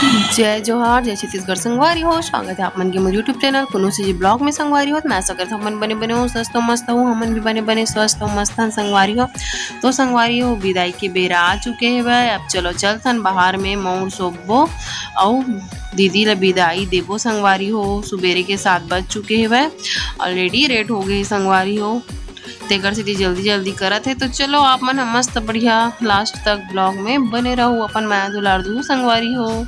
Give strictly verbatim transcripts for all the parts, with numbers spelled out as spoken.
जय जोहार, जय छत्तीसगढ़ संगवारी हो, स्वागत है आप मन के मोर YouTube चैनल कुनू सीजी ब्लॉग में। संगवारी हो, मैं आशा करत हूँ आप मन बने बने हो, स्वस्थ हो, मस्त हो। हमन भी बने बने स्वस्थ हो, मस्त हन संगवारी हो। तो संगवारी हो, बिदाई के बेरा आ चुके हवय। अब चलो चलथन बाहर में, मउर सोबो अउ दीदी ला बिदाई देबो संगवारी हो। सुबेरे के सात बज चुके हवय, already late हो गए संगवारी हो, तेकर सेती जल्दी जल्दी करत हे। तो चलो आप मन ह मस्त बढ़िया लास्ट तक ब्लॉग में बने रहू, अपन माया दुलार दू संगवारी हो।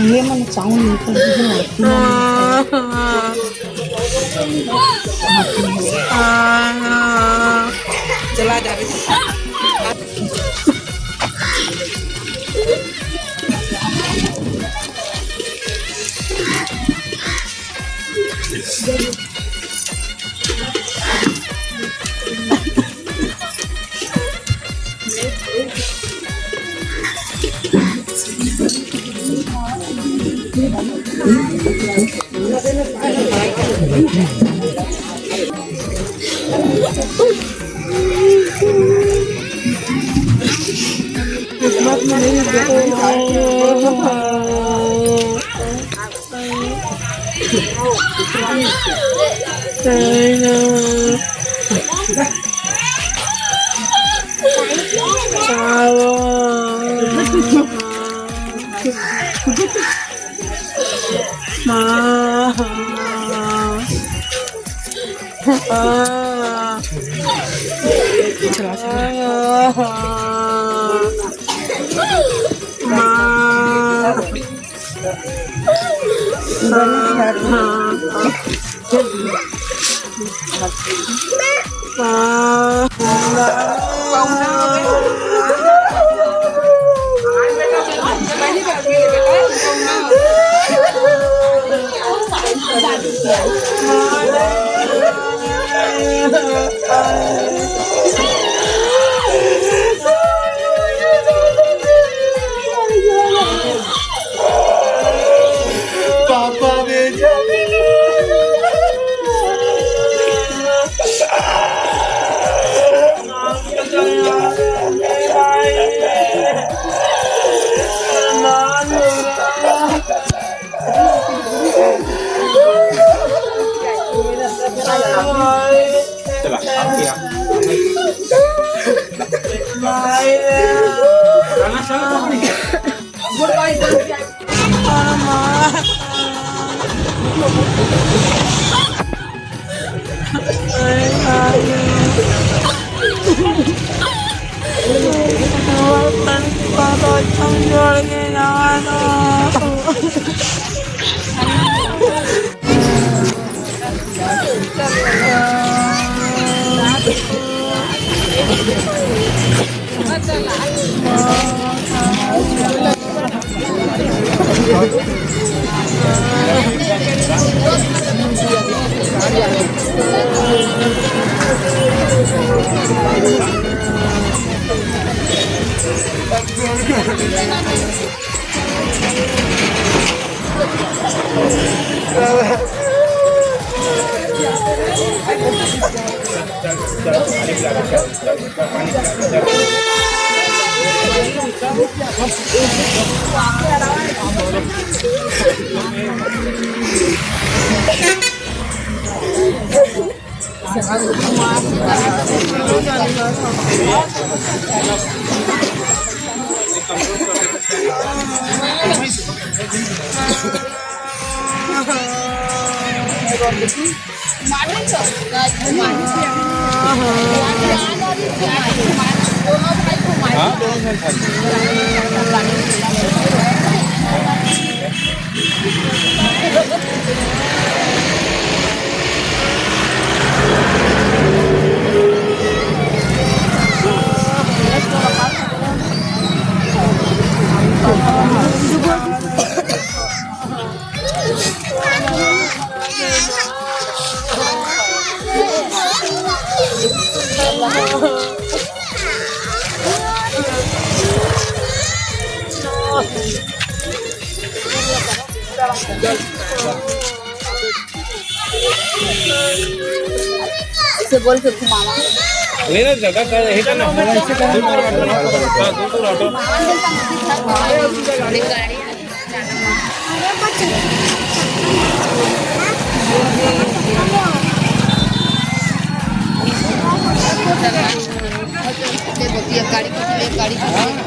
ये मन चावल नहीं कर। चला जा बेटा। पापा बेटा। इसे बोल के घुमावा। नहीं ना, जगह का, यही का ना। दूर दूर हटो ना। हाँ, दूर दूर हटो। गाड़ी खींच ले, गाड़ी खींच ले।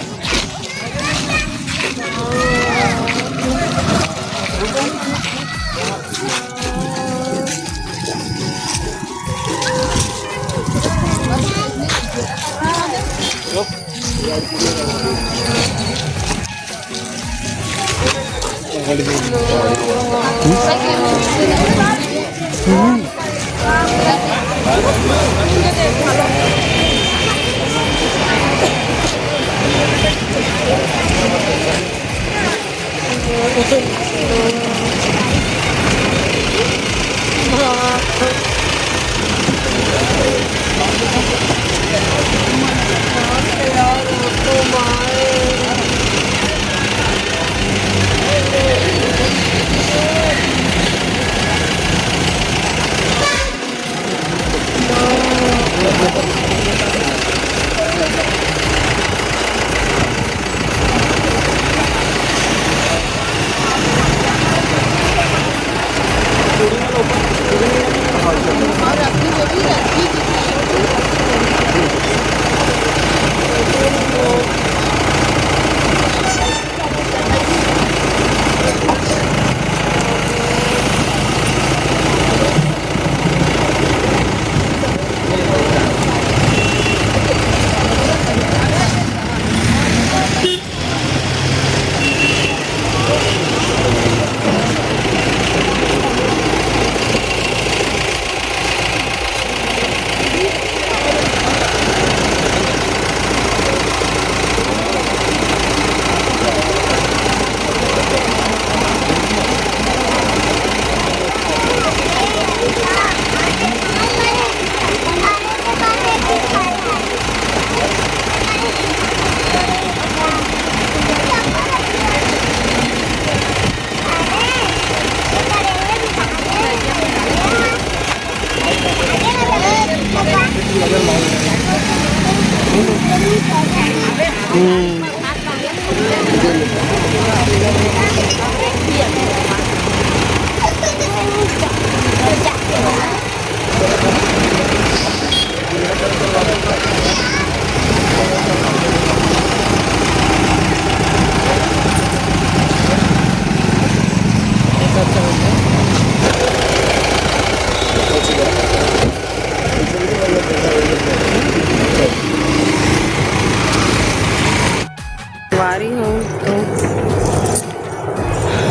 संगवारी हो, तो,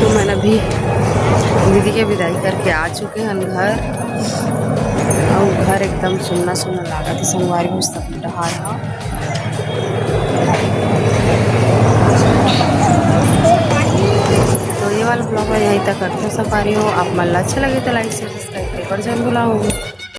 तो मैं अभी दीदी के विदाई करके आ चुके हन घर। अउ घर एकदम सुन्ना सुन्ना लागत हे संगवारी हो, सब डहार ह। तो ये वाला vlog मैं यहीं तक करते हैं संगवारी हो। आप मन ला अच्छा लगे तो like, share, subscribe कर जरूर भुलाओ।